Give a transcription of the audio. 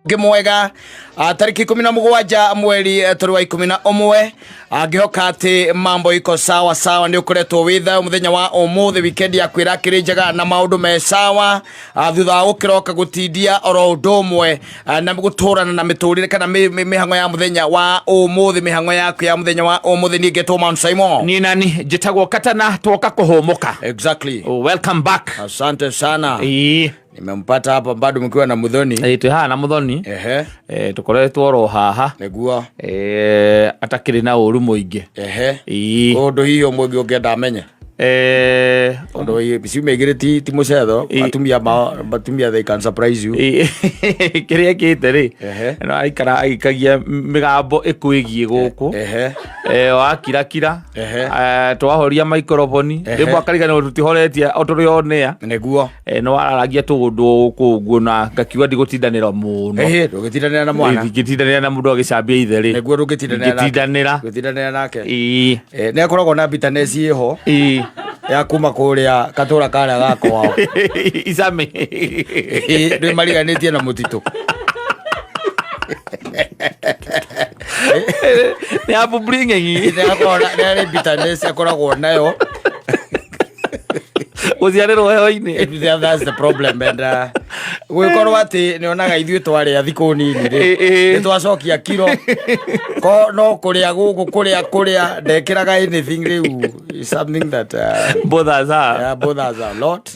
Ũngĩ mwega. Tarĩki 17 mweri tũrĩ wa 11. Ngĩhoka atĩ mambo iko sawa sawa, nĩ ũkoretwo wĩ thayũ mũthenya wa ũmũthĩ, weekend yaku ĩrakĩrĩ njega na maũndũ me sawa. Thutha wa gũkĩroka gũtindia oro ũndũ ũmwe na gũtũrana na mĩtũrĩre kana mĩhang'o ya mũthenya wa ũmũthĩ, mĩhang'o yaku ya mũthenya wa ũmũthĩ. Niĩ ngetwo Mount Simon. Niĩ nani njĩtagwo Katana, twoka kũhũmũka. Exactly. Welcome back. Asante sana. Ĩĩ. Nimempata hapa bado mkiwa na Muthoni. Ĩĩ, twĩ haha na Mũthoni. Ehe. Tũkoretwo oro haha. Nĩguo. Atakĩrĩ na ũru mũingĩ. Ehe. Ĩĩ. Ũndũ hihi ũmwe ũngĩ ũngĩenda amenye? Tondũ ciumia igĩrĩ ti mũcetho. Atumia mao, atumia, they can surprise you. Ĩĩ, kĩrĩa ekĩte rĩ, Ehe. no aikara agĩikagia mĩgambo ĩkwĩgiĩ gũkũ. Ehe. Wakirakira. Ehe. Twahoria maikoroboni. Rĩmwe akariganĩrwo tũtihoretie o tũrĩ onea. Nĩguo. Nĩ wararagia tũũndũ gũkũ ũguo na ngakiuga ndigũtindanĩra mũno. Ehe, ndũngĩtindanĩra na mwana. Ndingĩtindanĩra na mũndũ agĩcambia ithe rĩ. Nĩguo, ndũngĩtindanĩra nake. Ndingĩtindanĩra. Ndũngĩtindanĩra nake. Ĩĩ. Nĩ akoragwo na bitterness ĩho ya kuma kũrĩa katũra karĩa ga kwao. Icame. Ndwĩ mariganĩtie na mũtitũ. Nĩ upbringing. Nĩ akoragwo nĩ arĩ bitterness akoragwo nayo. Gũciarĩrwo heho-inĩ. Yeah, that's the problem, and gwĩkorwo atĩ nĩ onaga ithuĩ twarĩa thikũ nini rĩ, nĩ twacokia kiro ko no kũrĩa gũkũ kũrĩa kũrĩa ndekĩraga anything rĩu is something that bothers her. Yeah, bothers a lot.